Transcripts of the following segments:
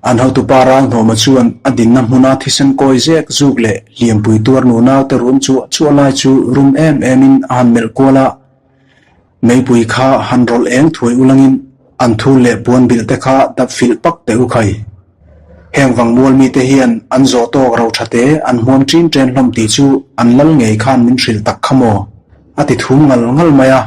An hotupa Ralhnawma chuan a dinna hmuna thisen kawi zek zuk leh hliampui tuar nunaute rum chuah chuah lai chu rum em emin a han melh kual a. Meipui kha han rawlh eng thuai ulangin an thul leh puan bilh te kha dap filh pak teh u khai. Heng vangmual mite hian an zawh tawk ro tha te an hmuam ṭin ṭen hlawm tih chu an lal ngei khan min hrilh tak kha maw? A ti thum ngal ngal mai a.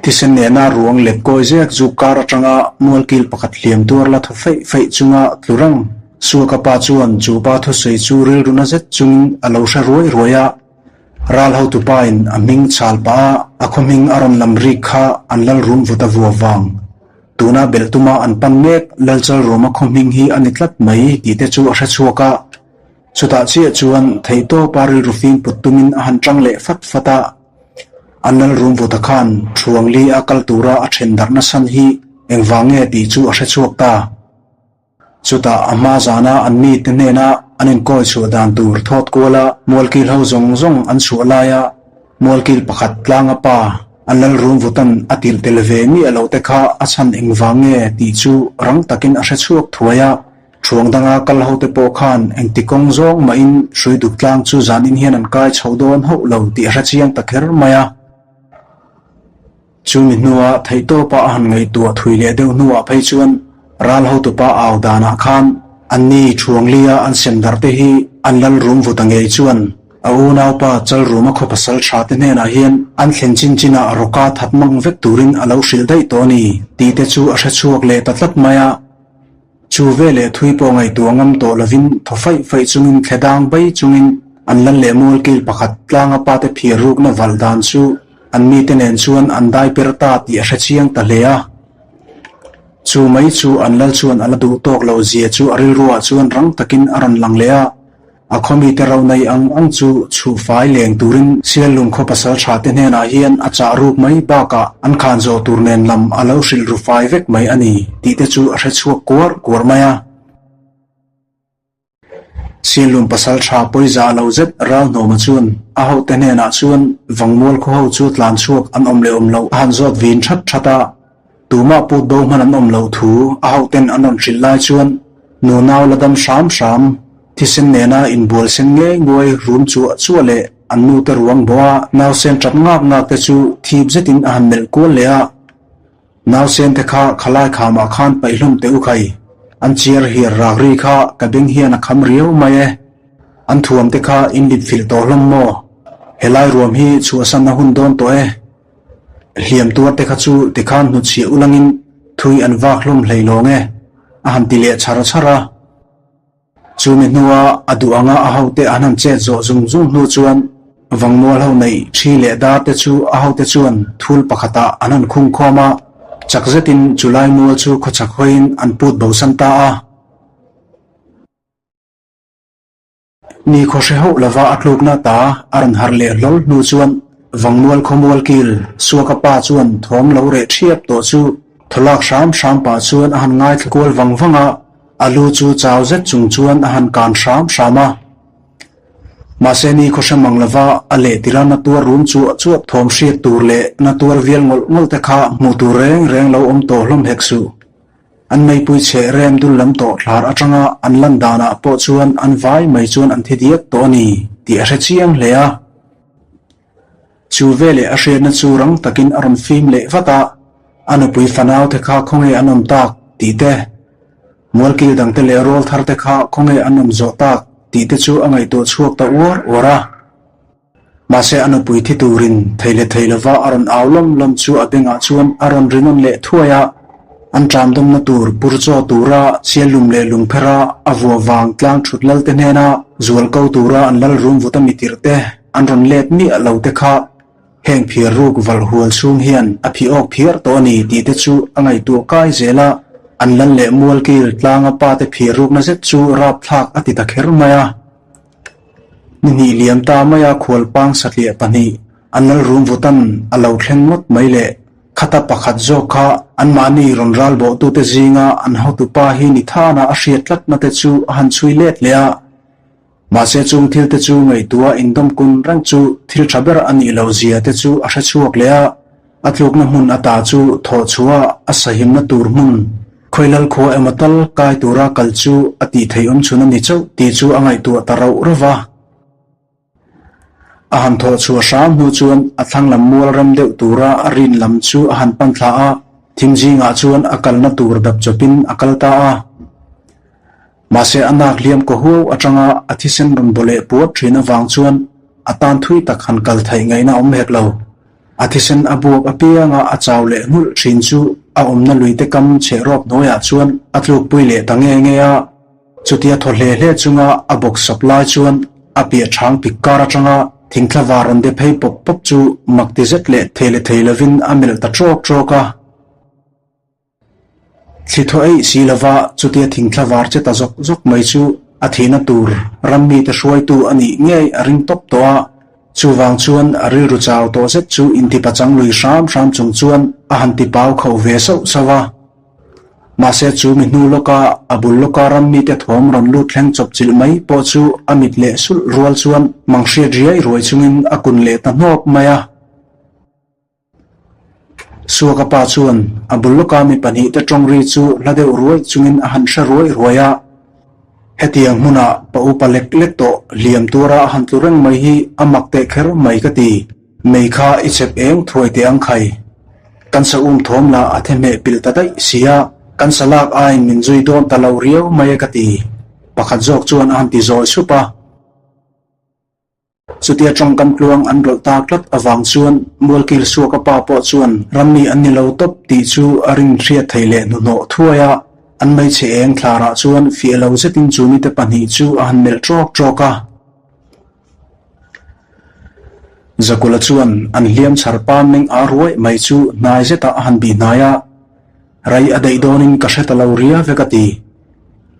Thisen nena ruang let kawi zek zuk kar atanga mualkil pakhat hliam tuar la thaw feih feih chunga tlu reng Suaka pa chuan chu pa thusawi chu rilru na zet chungin a lo hre ruai ruai a. Ral hotupa in a hming chhal pah a, a khaw hming a rawn lam rik kha an lal rum vut a vua vang. Tuna belh tuma an pan mek Lalchal Ruma khaw hming hi a ni tlat mai tih te chu a hre chhuak a. Chutah chiah chuan theihtawpa rilru fing put tumin a han tang leh fat fat a. An lal rum vuta khan Thuangli a kal tura a then darhna san hi engvang nge tih chu a hre chhuak ta. Chutah a hma zana an mite hnena an inkawi chhuah dan tur thawt kuala mualkil ho zawng zawng an chhuah laia mualkil pakhat tlanga pa an lal rum vutan a tirh tel ve miah lo te kha a chhan engvang nge tih chu rang takin a hre chhuak thuai a. Thuang danga kal ho te pawh khan engti kawng zawng mahin hrui duk tlang chu zanin hian an kai chho dawn hauh lo tih a hre chiang ta kher mai a. Chumi hnua theihtawpa a han ngaihtuah thui leh deuh hnuah phei chuan ral hotupa au danah khan anni Thuanglia an sem darh te hi an lal rum vuta ngei chuan a unaupa Chalruma khaw pasal tha te hnenah hian an thlen chin chinah rawka that mang vek turin a lo hrilh daih tawh a ni tih te chu a hre chhuak leh ta tlat mai a. Chu veleh thui pawh ngaihtuah ngam tawh lovin thaw faih faih chungin thle dang bai chungin an lal leh mual kil pakhat tlanga pate phiar rukna valh dan chu an mite nen chuan an dai per ta tih a hre chiang ta hle a. Chu mai chu an lal chuan a la duh tawk lo zia chu a rilruah chuan rang takin a rawn lang leh a. A khaw mite ro nei ang ang chu chhuh fai leng turin Siallung khaw pasal tha te hnenah hian a chah ruk mai bakah an khan zawh tur nen lam a lo hrilh ru fai vek mai a ni tih te chu a hre chhuak kuar kuar mai a. Siallung pasal tha pawiza lo zet Ralhnawma chuan a hote hnenah chuan Vangmual khaw ho chu tlan chhuak an awm leh awm loh a han zawt vin that that a. Tumah put bo hman an awm loh thu a hoten an rawn hrilh lai chuan nunau la dam hram hram, thisen nena inbual sen ngei nguai rum chuah chuah leh an nute ruang bawha nausen tap ngak ngak te chu thip zetin a han melh kual leh a. Nausen te kha khalai khamah khan paih hlawm teh u khai, an chiar hiar rak ri kha ka beng hian a kham riau mai e. An thuam te kha in lip filh tawh hlawm maw? Helai ruam hi chhuahsan a hun dawn tawh e. Hliam tuar te kha chu tikhan hnutchhiah ulangin thui an vak hlawm hlei lawng e, a han ti leh chhar chhar a. Chumi hnua a duh anga a hote an han chet zawh zung zung hnu chuan Vangmual ho neih thi leh dar te chu a hote chuan thul pakhatah an han khung khawm a, chak zetin chulai mual chu khawchhak hawiin an put bosan ta a. Ni khawhre hauh lova a tlukna ta a rawn harh leh hlawl hnu chuan Vangmual khawmual kil Suaka pa chuan thawm lo reh ṭhiap tawh chu thawlak hram hram pah chuan a han ngaithla kual vang vang a, a lu chu chau zet chung chuan a han kan hram hram a. Mahse ni khawhre mang lova a leh tira na tuar rum chuah chuah thawm hriat tur leh na tuar vial ngawlh ngawlh te kha hmuh tur reng reng lo awm tawh hlawm hek suh. An meipui chheh rem dul lam tawh thlar atanga an lan danah pawh chuan an vai mai chuan an thi diak tawh a ni tih a hre chiang hle a. Chu veleh a hriatna chu rang takin a rawn fim leh vat a, a nupui fanau te kha khawnge an awm tak tih te, mualkil dangte leh rawl thar te kha khawnge an awm zawh tak tih te chu a ngaihtuah chhuak ta uar uar a. Mahse a nupui thi turin thei leh thei lova a rawn au lawm lawm chu a bengah chuan a rawn ri nawn leh thuai a, an tramdawmna tur pur chaw tura sialum leh lungphera a vua vang tlang thut lal te hnena zual ko tura an lal rum vut a mitirh te an rawn let miah lo te kha heng phiar ruk valh hual chhung hian a phih awk phiar tawh a ni tih te chu a ngaihtuah kai zel a, an lal leh mualkil tlanga pa te phiar rukna zet chu rapthlak a ti ta kher mai a. Ni hnih liam ta maia khualpang satliah pahnih an lal rum vutan a lo thleng ngawt mai le. Khata pakhat zawk kha anmahni rawn ral bawhtute zinga an hotupa hi ni thana a hriat tlatna te chu a han chhui let leh a. Mahse chung thil te chu ngaihtuah indawmkun reng chu thil tha ber a nih loh zia te chu a hre chhuak leh a. A tlukna hmun ata chu thawh chhuah a sahimna tur hmun. Khawilal khua emaw tal kai tura kal chu a tih theih awm chhun a ni chauh tih chu a ngaihtuah ta rauh rauh va. A han thawh chhuah hram hnu chuan a thlang lam mual rem deuh tura a rin lam chu a han pan thla a, thim zingah chuan a kalna tur dap chawpin a kal ta a. Mahse a nak hliam kaw huau atanga a thisen rawn baw leh puat thin avang chuan a tan thui tak han kal theih ngaihna awm hek lo. A thisen a buak apianga a chau leh nghulh thin chu a awmna luite kam chheh rawp hnuaiah chuan a tlukpui leh ta nge nge a. Chutia thaw hle hle chunga a bawk sawp lai chuan a piah chhang pik kar atanga thingthla var rawn de phei pawp pawp chu mak ti zet leh thei leh thei lovin a melh ta ṭawk ṭawk a. Thli thaw eih si lova chutia thingthla var che ta zawk zawk mai chu a thihna tur ram mite hruaitu a nih ngei a ring tawp tawh a. Chuvang chuan a rilru chau tawh zet chu intipachang lui hram hram chung chuan a han tipau khauh ve sauh sauh a. Mahse chu mi hnu lawka a bul lawka ram mite thawm rawn lut thleng chawp chilh mai pawh chu a mit leh sulh rual chuan mang hriat riai ruai chungin a kun leh ta hnawk mai a. Suaka pa chuan a bul lawka mi pahnihte tawng ri chu hla deuh ruai chungin a han hre ruai ruai a. Hetiang hmunah pa upa lek lek tawh hliam tura a han tlu reng mai hi a mak teh kher mai ka ti. Mei kha i chep eng thuai teh ang khai. Kan sa um thawm lah a the hmeh pilh ta daih si a, kan sa lak aiin min zui dawn ta lo riau mai e ka ti. Pakhat zawk chuan a han ti zawi sup a. Chutia tawngkam tluang an rawlh tak tlat avang chuan Mualkil Suaka pa pawh chuan rammi an ni lo tawp tih chu a rin hriat thei leh hnuhnawh thuai a, an hmeichhe eng thlarah chuan fiah lo zetin chu mite pahnih chu a han melh ṭawk ṭawk a. Zakula chuan an hliam chhar pa meng a ruai mai chu hnai zetah a han bih hnai a, Rai a daih dawnin ka hre ta lo ria vek a ti.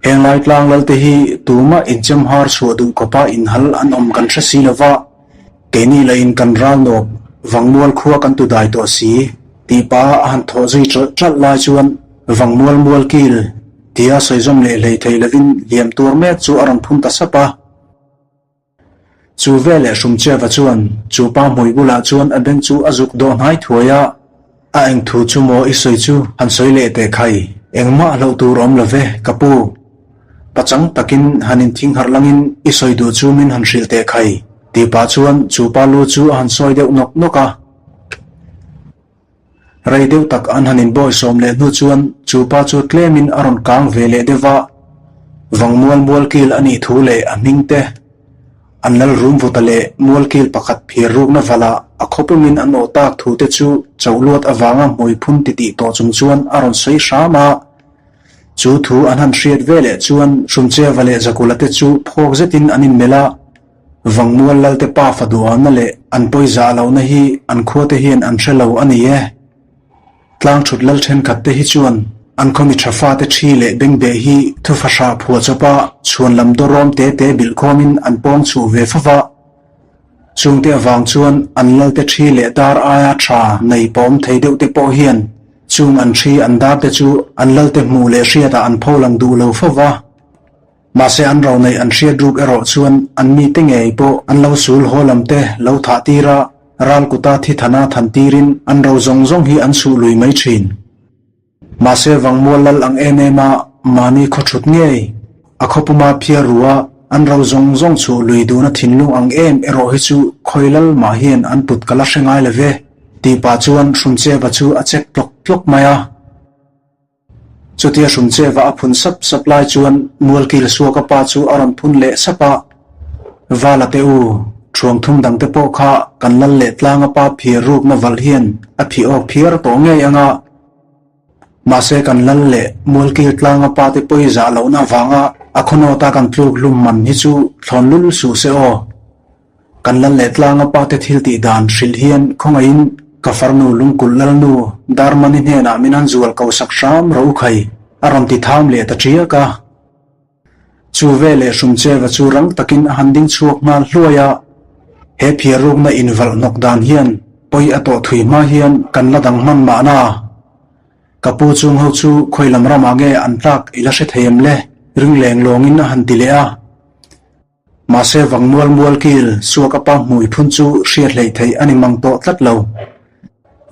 Heng lai tlang lalte hi tumah inchem har chhuah duh khawpa inhal an awm kan hre si lo va, keini lahin kan ral nawp Vangmual khua kan tu dai tawh si tih pa a han thawh zui ṭalh ṭalh lai chuan Vangmual mual kil tia sawi zawm leh hlei thei lovin hliam tuar mek chu a rawn phun ta sap a. Chu veleh Hrumcheva chuan chu pa hmui bulah chuan a beng chu a zuk dawh hnai thuai a, A eng thu chu maw i sawi chu han sawi leh teh khai, engmah hlauh tur awm lo ve, ka pu. Pachang takin han inthing harh langin i sawi duh chu min han hrilh teh khai, tih pah chuan chu pa lu chu a han sawi deuh nawk nawk a. Rei deuh tak an han inbawi sawm leh hnu chuan chu pa chu tlemin a rawn kang ve leh deuh va, Vangmual mualkil a nih thu leh a hming te, an lal rum vuta leh mualkil pakhat phir rukna valah a khawpumin an awh tak thu te chu choh luat avanga hmui phun titih tawh chung chuan a rawn sawi hram a. Chu thu an han hriat ve leh chuan Hrumcheva leh Zakula te chu phawk zetin an inmelh a. Vangmual Lalte pa fa duhawmna leh an pawi zah lohna hi an khuate hian an hre lo a ni e. Tlang thut lal thenkhat te hi chuan an khaw mi tha fate thi leh bengbeh hi thufa hrah phuah chawpa chhuan lam dawrawm te te bilh khawmin an pawng chhuh ve fo va. Chungte avang chuan an lalte thi leh dar aia tha nei pawm thei deuh te pawh hian chung an thi an dar te chu an lalte hmuh leh hriatah an pholang duh lo fo va. Mahse an ro neih an hriat ruk erawh chuan an mite ngei pawh an lo sul haw lam te lo thah tir a, ral kuta thi thana than tirin an ro zawng zawng hi an chhuh lui mai thin. Mahse Vangmual lal ang em em a mahni khaw thut ngei, a khawpuma phiar ru a an ro zawng zawng chhuh lui duhna thinlung ang em erawh hi chu khawi lal mah hian an put ka la hre ngai lo ve, tih pah chuan Hrumcheva chu a chek tlawk tlawk mai a. Chutia Hrumcheva a phun sap sap lai chuan Mualkil Suaka pa chu a rawn phun leh sap a, Vala te u, thuang thum dang te pawh kha kan lal leh tlanga pa phiar rukna valh hian a phih awk phiar tawh ngei ang a. Mahse kan lal leh Mualkil tlanga pa te pawi zah lohna avanga a khawnawta kan tluk hlum man hi chu thlawn lul suh se aw. Kan lal leh tlanga pate thil tih dan hrilh hian khawngaihin ka farnu lungkulh lalnu Darmani hnenah min han zual ko sak hram rawh u khai, a rawn ti tham leh ta ṭiak a. Chu veleh Hrumcheva chu rang takin a han ding chhuak nghal hluai a, he phiarrukna invalh hnawk dan hian pawi a tawh thui hma hian kan la dang hman mahna. Ka pu chung ho chu khawi lam ramah nge an tlak i la hre thei em le? Ring leng lawngin a han ti leh a. Mahse vangmual mual kil suak a pa hmui phun chu hriat hleih theih a ni mang tawh tlat lo.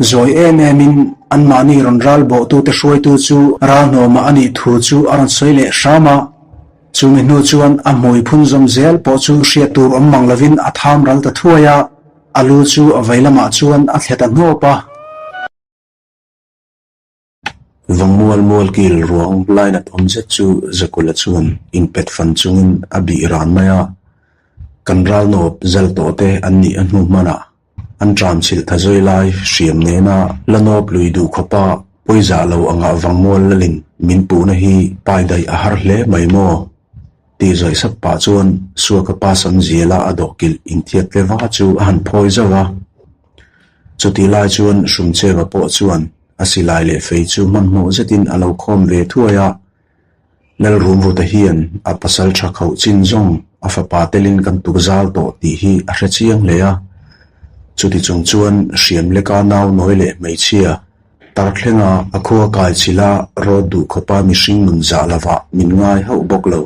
Zawi em emin anmahni rawn ral bawhtute hruaitu chu Ralhnawma a nih thu chu a rawn sawi leh hram a. Chumi hnu chuan a hmui phun zawm zel pawh chu hriat tur awm mang lovin a tham ral ta thuai a, a lu chu a vei lamah chuan a thle ta hnawp a. Vangmual mual kil ruang lainat awm zet chu Zakula chuan inpet fan chungin a bih ran mai a, kan ralnawp zal tawh te an nih a hnu hmanah an ṭam chhilh tha zawi lai hriam nena la nawp lui duh khawpa pawizah lo angah Vangmual lalin min puhna hi pai daih a har hle mai maw? Tih zawih sap pah chuan Suaka pa sam ziala a dawhkilh inthiat tle va chu a han phawi zauh a. Chutih lai chuan Hrumcheva pawh chuan a silai leh fei chu hmanhmawh zetin a lo khawm ve thuai a. Lalrumruta hian a pasal tha khauh chin zawng a fapa telin kan tuk zal tawh tih hi a hre chiang hle a. Chuti chung chuan hriam leka nau nawi leh hmeichhia Tarthlenga a khua kai chhila rawt duh khawpa mihring nun zah lovah min ngai hauh bawk lo.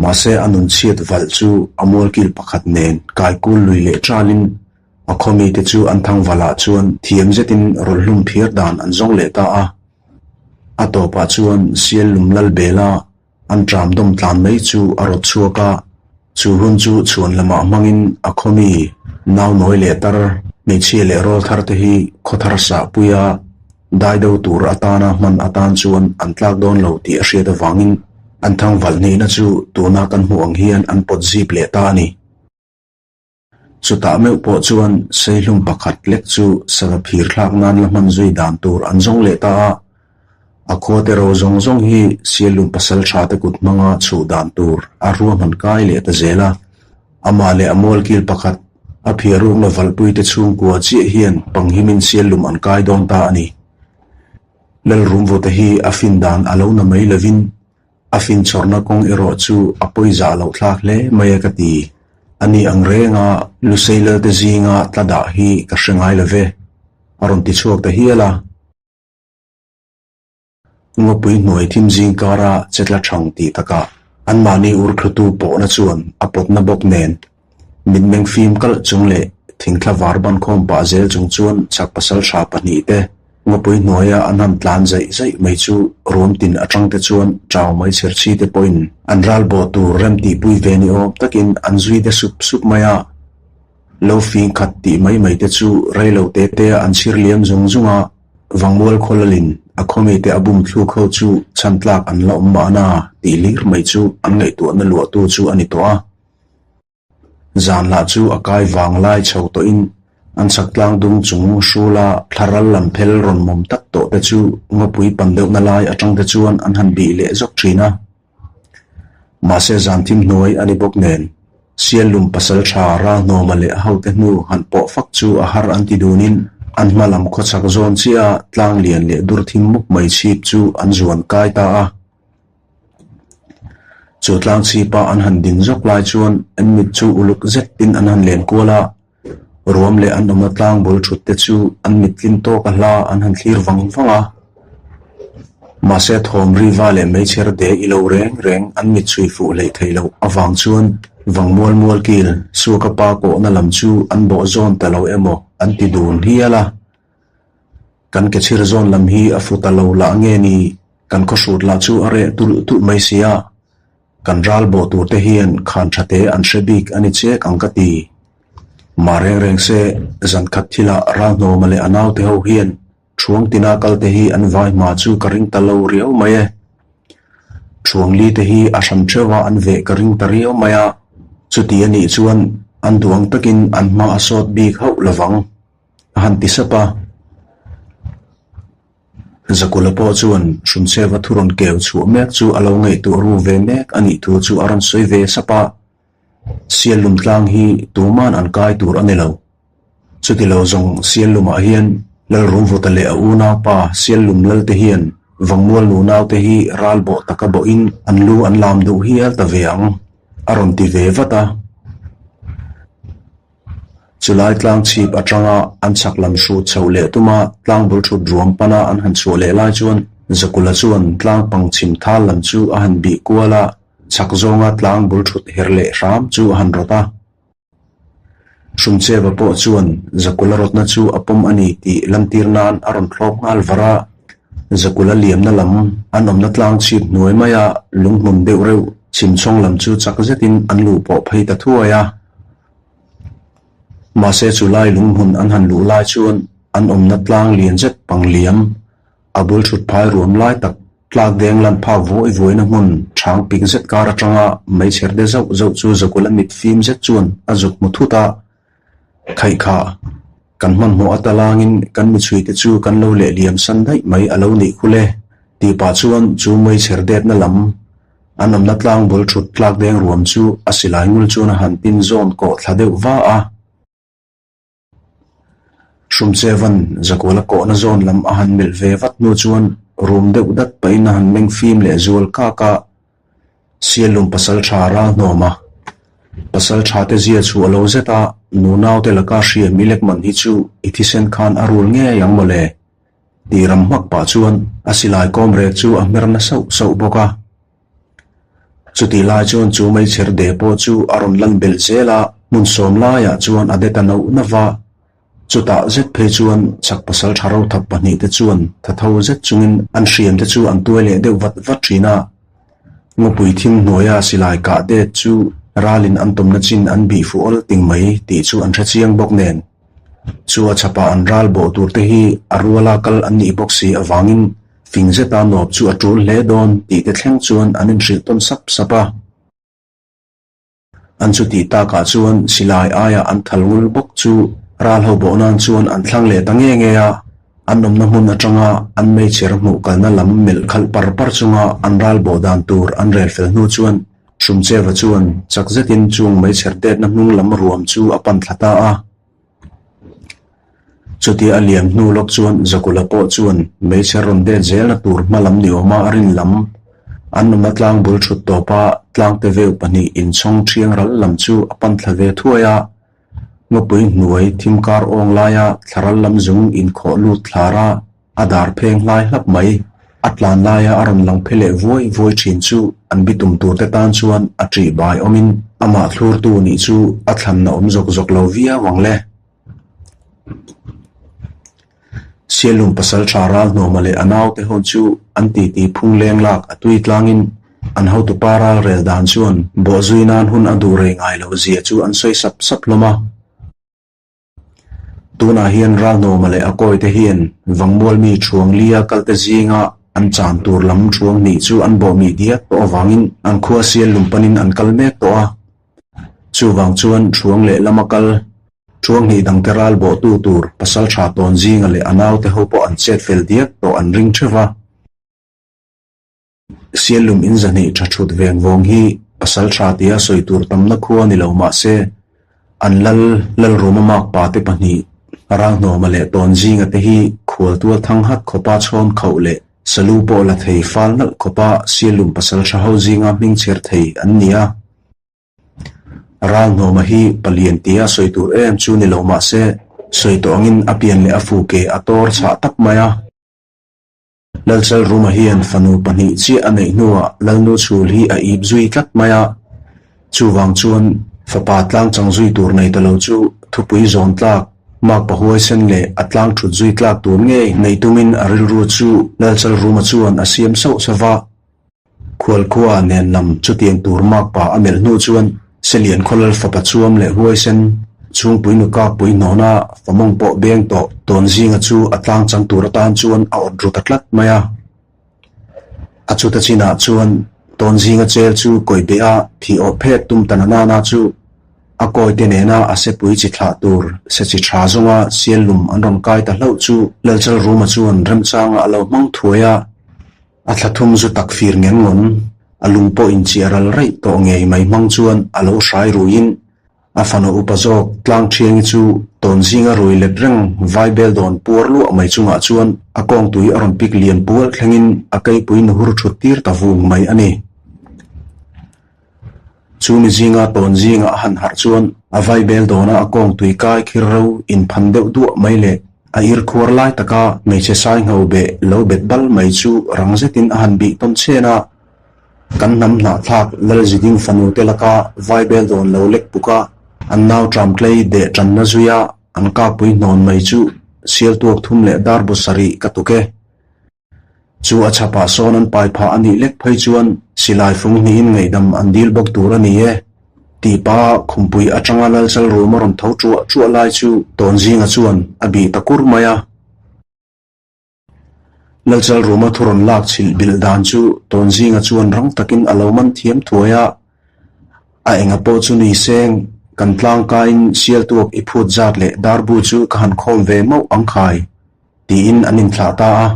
Mahse a nun chhiat valh chu a mualkil pakhat nen kaikul lui leh ṭalin a khaw mite chu an thangvalah chuan thiam zetin rawlhlum phiar dan an zawng leh ta a. A tawpah chuan sial lum lal bela An ṭam dawm tlan mai chu a rawt chhuak a, chu hun chu chhuan lamah hmangin a khawmi nau nawi leh tar, hmeichhia leh rawl thar te hi khaw thar sahpuia dai do tur atana hman atan chuan an tlak dawn lo tih a hriat avangin an thangvalh hnihna chu tuna kan hmuh ang hian an pawt zip leh ta a ni. Chutah meuh pawh chuan Seihlum pakhat lek chu sava phir thlak nan la hman zui dan tur an zawng leh ta a, a khuate ro zawng zawng hi Siallum pasal tha te kut hmanga chhuh dan tur a ruahman kai leh ta zel a. Amah leh a mualkil pakhat a phiar rukna valhpui te chhungkua chiah hian panghimin Siallum an kai dawn ta a ni. Lalrumvuta hi a fin dan a lo na mai lovin A finchhawrna kawng erawh chu a pawizah loh thlak hle mai a ka ti. A ni ang renga Lusei Lalte zinga tla dah hi ka hre ngai lo ve, a rawn ti chhuak ta hial a. Ngawpui hnuai thim zing kara che tla thang tih takah anmahni ur thlutu pawhna chuan a pawtna bawk nen Mitmeng fim kalh chung leh thingthla var ban khawm pah zel chung chuan chak pasal hra pahnihte ngawpui hnuaia an han tlan zaih zaih mai chu ruam tin atang te chuan chau mai chherchhi te pawhin an ral bawh tur rem tihpui ve ni awm takin an zui de sup sup mai a. Lo fing khat tih mai mai te chu rei lo te te a an chhir liam zung zung a, Vangmual khawlalin a khawmite a bum thluk ho chu chhan tlak an la awm mahna tih hlir mai chu an ngaihtuahna luahtu chu a ni tawh a. Zan lah chu a kai vang lai chho tawhin an chhak tlang dung chung hrula thla ral lam phel rawn mawm tak tawh te chu ngawpui pan deuhna lai atang te chuan an han bih leh zawk thin a. Mahse zan thim hnuai a ni bawk nen Siallum pasal tha Ralhnawma leh a hote hnu han pawh fak chu a har an ti dunin an hma lam khawchhak zawn chiah a tlang lian leh dur thim mup mai chhip chu an zuan kai ta a. Chu tlang chhipa an han din zawk lai chuan an mit chu uluk zetin an han len kual a, ruam leh an awmna tlang bul thut te chu an mit tlin tawk a hla an han thlir vang vang a. Mahse thawm riva leh meichher de i lo reng reng an mit chhui fuh hleih theih loh avang chuan vang mual mual kil Suaka pa kawhna lam chu an bawh zawn ta lo emaw an ti dun hial a. Kan ke chhir zawn lam hi a fu ta lo lah nge ni Kan khawhrut lah chu a reh tulh tulh mai si a, kan ral bawh tur te hian khan tha te an hre bik a ni chek ang ka ti. Mah reng reng se, zan khat thilah Ralhnawma leh a naute ho hian Thuang tina kal te hi an vai hma chu ka ring ta lo riau mai e. Thuang li te hi a hran theuha an veh ka ring ta riau mai a, chuti a nih chuan an duh ang takin an hma a sawt bik hauh lovang, a han ti sap a. Zakula pawh chuan Hrumcheva thu rawn keu chhuah mek chu a lo ngaihtuah ru ve mek a nih thu chu a rawn sawi ve sap a, Siallum tlang hi tuman an kai tur a ni lo. Chuti lo zawng Siallumah hian Lalrumvuta leh a unaupa Siallum Lalte hian Vangmual nunaute hi ral bawh taka bawhin an lu an lam duh hial ta ve ang, a rawn ti ve vat a. Chulai tlang chhip atanga an chhak lam hrut chhoh leh tuma tlang bul thut ruam pana an han chhuah leh lai chuan Zakula chuan tlang pang chhim thal lam chu a han bih kual a, chhak zawnga tlang bul thut her leh hram chu a han rawt a. Hrumcheva pawh chuan Zakula rawtna chu a pawm a ni tih lantir nan a rawn thlawp nghal var a. Zakula liamna lam an awmna tlang chhip hnuai maia lunghmun deuh reuh chhimchhawng lam chu chak zetin an luh pawh phei ta thuai a. Mahse chu lai lunghmun an han luh lai chuan an awmna tlang lian zet pangliam a bul thut phai ruam lai tak tlak deng lan phak vawi vawiina hmun chhang pik zet kar atanga meichher de zauh zauh chu Zakula mit fim zet chuan a zuk hmu thut a, Khaihkhah, kan hmanhmawh ata langin kan michhuite chu kan lo leh liam san daih mai a lo nih khul e, tih pah chuan chu meichher detna lam an awmna tlang bul thut tlak deng ruam chu a silai ngul chuan a han tin zawn kawh thla deuh va a. Hrumchevan Zakuala kawhna zawn lam a han melh ve vat hnu chuan rum deuh dat pahin a han meng fim leh zual kak a, Sialum pasal tha ral hnawm a. Pasal tha te zia chu a lo zet a, nunau te laka hriam i lek man hi chu i thisen khan a rul ngei ang mawle tih ram hmak pah chuan a silai kawm rek chu a hmer na sauh sauh bawk a. Chutih lai chuan chu meichher de pawh chu a rawn lan belh zel a, hmun sawm laiah chuan a de ta nauh nauh va. Chutah zet phei chuan chak pasal tha ro thap pahnihte chuan tha tho zet chungin an hriamte chu an tuai leh deuh vat vat thin a. Ngawpui thim hnuaia silai kah det chu ralin an tawmna chin an bih fuh awl ting mai tih chu an hre chiang bawk nen. Chu a chhapah an ral bawh turte hi a ruala kal an nih bawk si avangin Fing zeta nawp chu a tul hle dawn tih te thleng chuan an inhrilh tawn sap sap a. An chu tih takah chuan silai aia an thal ngul bawk chu ral ho bawh nan chuan an thlang leh ta nge nge a. An awmna hmun atanga an meichher hmuh kalna lam melh khalh par par chunga an ral bawh dan tur an rel fel hnu chuan Hrumcheva chuan chak zetin chung meichher detna hnung lam ruam chu a pan thla ta a. Chutia a liam hnu lawk chuan Zakula pawh chuan hmeichhe rawn det zelna tur hma lam ni awma a rin lam an awmna tlang bul thut tawpa tlangte veu pahnih inchhawng thiang ral lam chu a pan thla ve thuai a. Ngawpui hnuai thim kar awng laia thlaral lam zung inkhawh lut thlar a. A dar pheng hlai hlap mai. A tlan laia a rawn lang phe leh vuai vuai thin chu an bitum turte tan chuan a ṭih bai awmin amah thlurtu nih chu a thlanna awm zawk zawk lo viau ang le. Sialum pasal tha ral hnawma leh a naute hawn chu an titi phung leng lak a tui tlangin an hotupa ral rel dan chuan bawhzui nan hun a duh rei ngai loh zia chu an sawi sap sap hlawm a. Tunah hian Ralhnawma leh a kawite hian Vangmualmi Thuanglia kalte zinga an chan tur lam thuang hnih chu an bawhmih diak tawh avangin an khua sial lum panin an kal mek tawh a. Chuvang chuan Thuang leh lama kal thuang hnih dangte ral bawhtu tur pasaltha tawn zinga leh a naute ho pawh an chet fel diak tawh an ring theuh va. Sialum in zahnih tha thut veng vawng hi pasal tha tia sawi tur tamna khua ni lo mah se, an lal Lalruma makpa te pahnih Ralhnawma leh Tawnzinga te hi khualtual thang hat khawpa chhawn khauh leh salu pawh la thei fal nalh khawpa Sialum pasal tha ho zinga hming chher thei an ni a. Ralhnawma hi palian tia sawi tur em chu ni lo mah se, sawi tawh angin a pian leh a fu ke a tawr chhah tak mai a. Lalchalruma hian fanu pahnih chiah a neih hnuah Lalnu chhul hi a ip zui tlat mai a, chuvang chuan fapa tlang chang zui tur nei ta lo chu thupui zawn tlak, makpa huaisen leh a tlang thut zui tlak tur ngei neih tumin a rilru chu Lalchalruma chuan a siam sauh sauh va. Khualkhua nen lam chutiang tur makpa a melh hnu chuan Selian khawlal fapa chuam leh huaisen chhungpui nu kakpui hnawna famawng pawh beng tawh tawn zinga chu a tlang chang tur atan chuan a awt ru ta tlat mai a. A chuta chinah chuan tawn zinga chel chu kawih beh a thih awh phet tum ta na nana chu a kawite nena a sepui chi thlah tur se chi tha zawnga sial lum an rawn kai ta hlauh chu Lalchalruma chuan remchanga a lo hmang thuai a. A thla thum zu tak fir ngeng ngawn, a lung pawh inchiah ral raih tawh ngei mai hmang chuan a lo hrai ruiin a fanu upa zawk tlang thiangi chu tawn zinga rui let reng vaibel dawn puar luah mai chungah chuan a kawngtui a rawn pik lian pual thlengin a keipui nuhur thut tir ta vung mai a ni. Chu mi zinga tawn zinga a han harh chuan a vaibel dawna a kawng tui kai khir ro inphan deuh duah mai leh a ir khuar lai taka hmeichhe sai ngho beh lo bet bal mai chu rang zetin a han bih tawn chhen a. Kan hnam hnahthlak Lalziding fanu te laka vaibel dawn lo lek puk a. An nau ṭamtlei deh ṭanna zuia an kakpui hnawn mai chu sial tuak thum leh dar bu sarih ka tuk e. Chu a chhapah sawn an pai phah a nih lek phei chuan silai fung hnihin ngaihdam an dil bawk tur a ni e. Tih pa khumpui atanga Lalchal rum a rawn tho ṭuah ṭuah lai chu Tawnzinga chuan a bih ta kur mai a. Lalchal ruma thu rawn lak chhilh bilh dan chu Tawnzinga chuan rang takin a lo man thiam thuai a. A enga pawh chu ni seng, kan tlangkaiin sialtuak i phut zat leh darbu chu ka han khawm ve mauh ang khai. Tiin an inthlah ta a.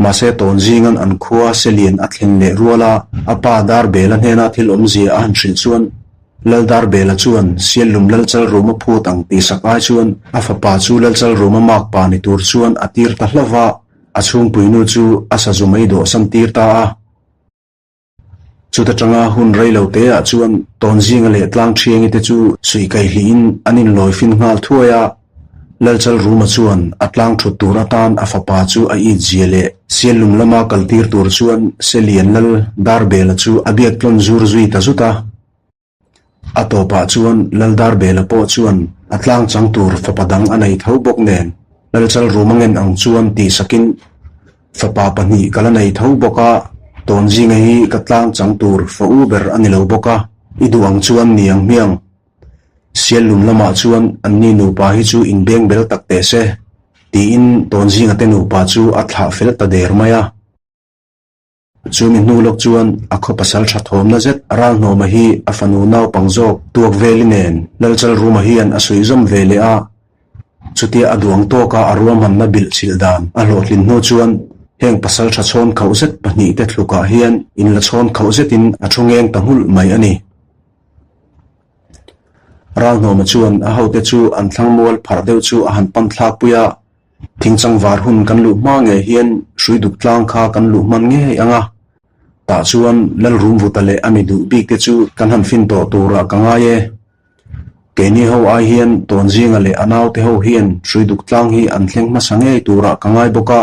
Mahse Tawnzinga'n an khua Selian a thlen leh rual a, a pa Darbela hnena thil awmzia a han hrilh chuan Lal Darbela chuan Siallum Lalchal Ruma phut ang tih sak ai chuan a fapa chu Lalchal Ruma makpa ni tur chuan a tir ta hlauh va, a chhungpuinu chu a sazu mai dawhsan tir ta a. Chuta tanga hun rei lo te ah chuan Tawnzinga leh Tlangthiangi te chu suih kaihlihin an inlawi fin nghal thuai a, Lalchal Ruma chuan a tlang thut tur atan a fapa chu a it zia leh Siallum lama kal tir tur chuan Selian Lal Darbela chu a biak tlawn zur zui ta zut a. A tawpah chuan Laldarbela pawh chuan a tlang chang tur fapa dang a nei tho bawk nen Lalchal Ruma ngen ang chuan tihsakin fapa pahnih ka la nei tho bawk a, Tawnzinga hi ka tlang chang tur fa u ber a ni lo bawk a, i duh ang chuan ni ang hmiang. Siallum lamah chuan anni nupa hi chu inbeng bel tak teh se, tiin Tawnzinga te nupa chu a thlah fel ta der mai a. Chumi hnu lawk chuan a khaw pasal tha thawmna zet Ralhnawma hi a fanu naupang zawk tuak veli nen Lalchal Ruma hian a suih zawm ve leh a. Chutia a duang tawka a ruahmanna bilh chhilh dan a hlawhtlin hnu chuan heng pasal tha chhawn khauh zet pahnihte thlukah hian inla chhawn khauh zetin a thu ngeng ta nghulh mai a ni. Ralhnawma chuan a hote chu an thlang mual pharh deuh chu a han pan thlakpui a. Thingchang var hun kan luh hma ngei hian hrui duk tlang kha kan luh hman ngei ang a, tah chuan Lalrumvuta leh a mi duh bik te chu kan han fin tawh turah ka ngai e. Keini ho ai hian Tawnzinga leh a naute ho hian hrui duk tlang hi an thleng hmasa ngei turah ka ngai bawk a,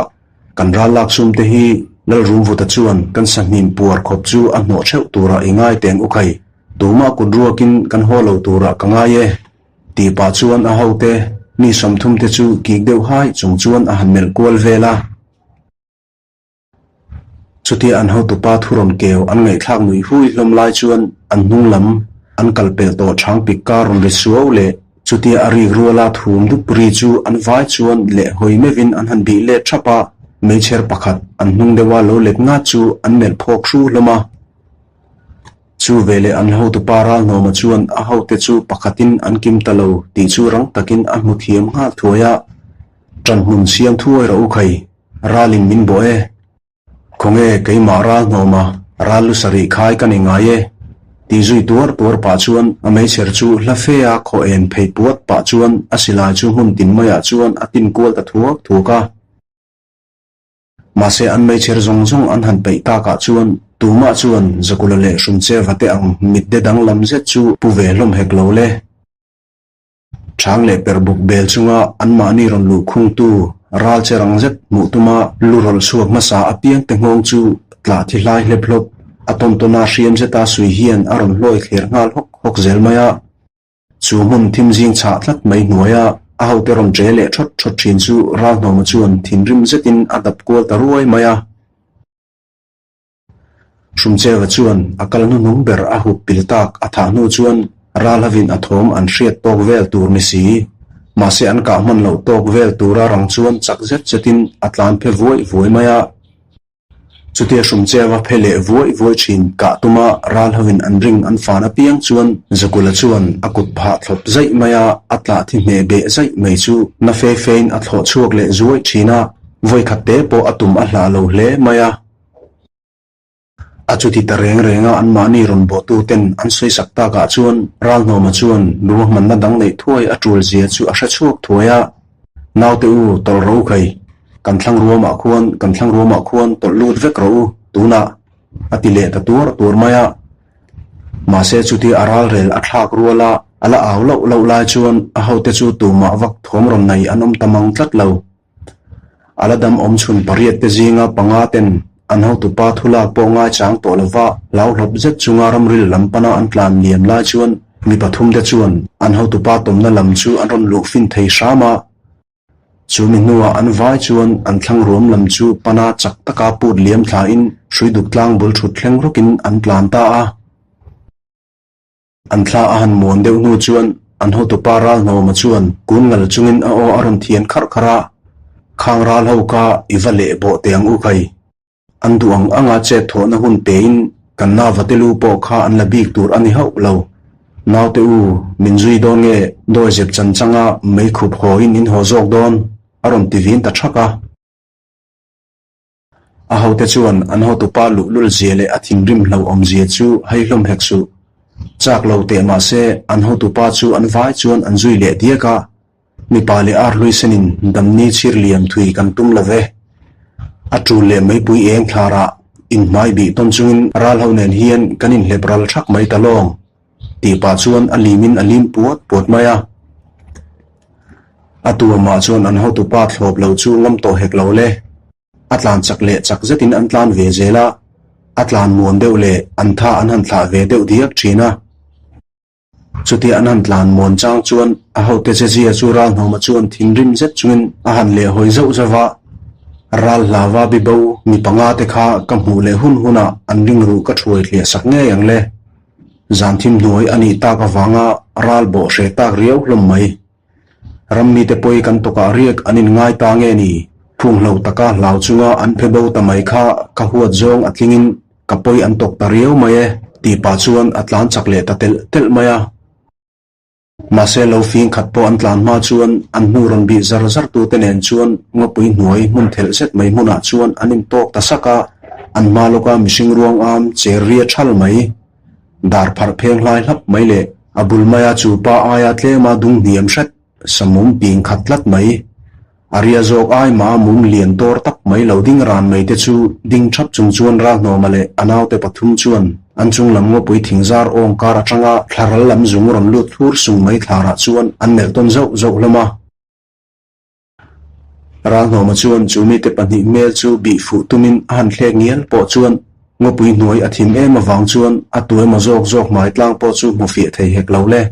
kan ral lak sum te hi Lalrumvuta chuan kan sahnim puar khawp chu a hnawh theuh turah i ngai teng u khai. Tumah kut ruakin kan haw lo turah ka ngai e. Tih pah chuan a hote mi 30 te chu kik deuh hai chung chuan a han melh kual vel a. Chutia an hotupa thu rawn keu an ngaihthlak nuih hui hlawm lai chuan an hnung lam an kal pelh tawh chhang pik kar rawn ri suau leh chutia a rik ruala thum dup ri chu an vai chuan leh hawi meuhin an han bih let thap a, meichher pakhat an hnung deuha lo let ngat chu an melh phawk hru hlawm a. Chu veleh an hotupa Ralhnawma chuan a hote chu pakhatin an kim ta lo tih chu rang takin a hmu thiam nghal thuai a, Ṭan hmun siam thuai rawh u khai, ralin min bawh e. Khawnge keimah Ralhnawma ral lu sarih khai ka ni ngai e tih zui tuar tuar pah chuan a meichher chu hla fe a khaw en phei puat pah chuan a silai chu hmun tin maiah chuan a tin kual ta thuak thuak a. Mahse an meichher zawng zawng an han peih takah chuan tumah chuan Zakula leh Hrumcheva te ang mitde danglam zet chu pu ve hlawm hek lo le. Chang leh per buk bel chunga anmahni rawn luh khungtu ral che rang zet hmuh tuma lu rawlh chhuak hmasa apiang te nghawng chu tlah thi hlai hlep hlawp a tawn tawna hriam zeta sui hian a rawn hlawi thler nghal hawk hawk zel mai a. Chu hmun thim zing chhah tlat mai hnuaia a hote rawn ṭe leh ṭhawt ṭhawt ṭhin chu Ralhnawma chuan thinrim zetin a dap kual ta ruai mai a. Hrumcheva chuan a kal hnuhnung ber a hup pil tak a thah hnu chuan Ralhavin a thawm an hriat tawk vel tur ni si. Mahse an kah hman loh tawk vel tura rang chuan chak zet zetin a tlan phe vuai vuai mai a. Chutia Hrumcheva phe leh vuai vuai thin kah tuma ral hovin an ring an fan apiang chuan Zakula chuan a kut phah thlawp zaih mai a, a tlah thi hneh beh zaih mai chu na fe fein a thlawh chhuak leh zuai thin a, vawikhat te pawh a tum a hlah lo hle mai a. A chuti ta reng reng a anmahni rawn bawhtu ten an sawisak takah chuan Ralhnawma chuan ruahmanna dang neih thuai a tul zia chu a hre chhuak thuai a. Naute u, tawlh rawh u khai. Kan thlang ruamah khuan, kan thlang ruamah khuan tawlh lut vek rawh u, tunah, a ti leh ta tuar tuar mai a. Mahse chutia a ralrel a thlak rual a, a la au loh loh lai chuan a hote chu tumah vak thawm rawn nei an awm ta mang tlat lo. A la dam awm chhun pariat te zinga panga ten an hotupa thulak pawh ngaichang tawh lova hlauhlawp zet chunga ramril lam pana an tlan liam lai chuan. Mi pathumte chuan an hotupa tawmna lam chu an rawn luh fin thei hram a. Chu mi hnuah an vai chuan an thlang ruam lam chu pana chak taka put liam thlain hrui duk tlang bul thut thleng rawkin an tlan ta a. An thla a han muan deuh hnu chuan an hotupa Ralhnawma chuan kun ngal chungin a aw a rawn thian kharh kharh a, Khang ral ho kha i va leh bawh teh ang u khai. An duh ang anga chet thawhna hun pein kan nava te lu pawh kha an la bik tur a ni hauh lo. Naute u, min zui dawn nge dawizep chan changa meikhup hawiin in haw zawk dawn? a rawn ti vin ta thak a. A hote chuan an hotupa luhlul zia leh a thinrim hlauhawm zia chu hei hlawm hek suh. Chak lo teh mah se an hotupa chu an vai chuan an zui leh diak a, mipa leh ar hlui senin damni chhir liam thui kan tum lo ve. A tul leh meipui eng thlarah inhmai bih tawn chungin ral ho nen hian kan inhlep ral thak mai ta lawng. Tih pah chuan a limin a lim puat puat mai a. A tuamah chuan an hotupa thlawp lo chu ngam tawh hek lo le. A tlan chak leh chak zetin an tlan ve zel a, a tlan muan deuh leh an tha an han thlah ve deuh diak thin a. Chutia an han tlan muan chang chuan a hote chezia chu Ralhnawma chuan thinrim zet chungin a han leh hawi zauh zauh va. Ral hlava bibo mi panga te kha ka hmuh leh hun hunah an ringruh ka thuai thliah sak ngei ang le. Zan thim hnuai a nih tak avanga ral bawh hreh tak riau hlawm mai. Ram mite pawi kan tawkah riak an inngai ta nge ni? Phunghlo taka hlau chunga an phe bo ta mai kha ka huat zawng a tlingin ka pawi an tawk ta riau mai e tih pah chuan a tlan chak leh ta telh telh mai a. Mahse lo fing khat pawh an tlan hma chuan an hnu rawn bih zar zar tute nen chuan ngawpui hnuai hmun thelh zet mai hmunah chuan an intawk ta sak a, an hma lawka mihring ruang am cher ria thal mai, dar pharh pheng hlai hlap mai leh a bul maia chu pa aia tlema dung hniam hret samum ping khat tlat mai. A ria zawk ai mah mum lian tawr tak mai lo ding ran mai te chu ding thap chung chuan Ralhnawma leh a naute pathum chuan an chung lam ngawpui thingzar awng kar atanga thlaral lam zung rawn lut thlur sung mai thlarah chuan an melh tawn zauh zauh hlawm a. Ralhnawma chuan chu mite pahnih hmel chu bih fuh tumin a han thlek ngial pawh chuan ngawpui hnuai a thim em avang chuan a tu emaw zawk zawk hmai tlang pawh chu hmu fiah thei hek lo le.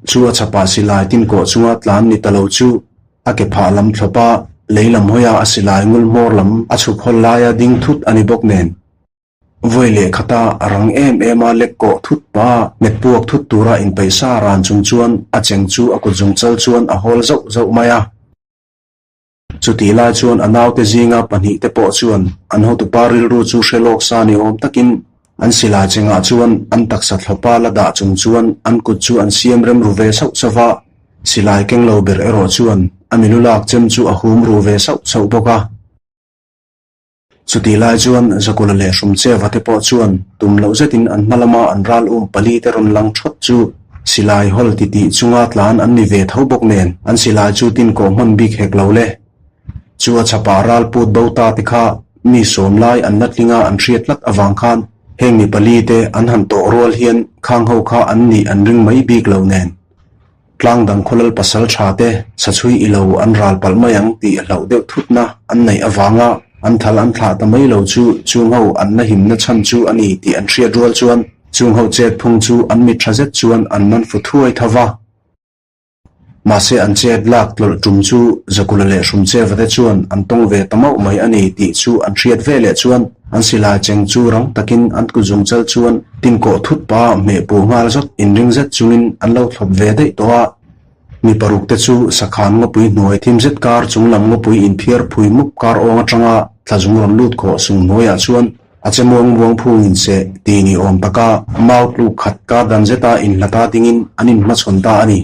Chu a chhapah silai tin kawh chunga tlan ni ta lo chu a ke phah lam thlawp a, lei lam hawia a silai ngul hmawr lam a chhuk hawl laia ding thut a ni bawk nen. Vawi leh khata a rang em em a lek kawh thut pa hmet puak thut tura inpeih sa ran chung chuan a cheng chu a kut zungchal chuan a hawl zauh zauh mai a. Chutih lai chuan a naute zinga pahnihte pawh chuan an hotupa rilru chu hre lawk sa ni awm takin an silai chengah chuan an taksa thlawpa la dah chung chuan an kut chu an siam rem ru ve sauh sauh va, silai keng lo ber erawh chuan a milu lak chem chu a hum ru ve sauh sauh bawk a. Chutih lai chuan Zakula leh Hrumcheva te pawh chuan tum loh zetin an hma lama an ral um pali te rawn lang thawt chu silai hawl titih chunga tlan an ni ve tho bawk nen an silai chu tin kawh hman bik hek lo le. Chu a chhapah ral put bo ta te kha mi sawm lai an la tlinga an hriat tlat avang khan heng mi pali te an han tawh rual hian khang ho kha an nih an ring mai bik lo nen. Tlang dang khawlal pasal tha te chachhui i lo an ral palh mai ang tih hlauh deuh thutna an neih avanga an thal an thlah ta mai lo chu chungho an la himna chhan chu a ni tih an hriat rual chuan chungho chet phung chu an mit tha zet chuan an man fu thuai tho va. Mahse an chet lak tlawlh tum chu Zakula leh Hrumcheva te chuan an tawng ve ta mauh mai a ni tih chu an hriat ve leh chuan An silai cheng chu rang takin an kut zungchal chuan tin kawh thut pa hmeh puh nghal zawt inring zet chungin an lo thlawp ve daih tawh a. Mi paruk te chu sakhan ngawpui hnuai thim zet kar chung lam ngawpui inphiar phui mup kar awng atanga thla zung rawn lut khawh sung hnuaiah chuan a che muang muang phung inseh ti ni awm taka mau tluk khat kar dan zeta inhlata dingin an inhmachhawn ta a ni.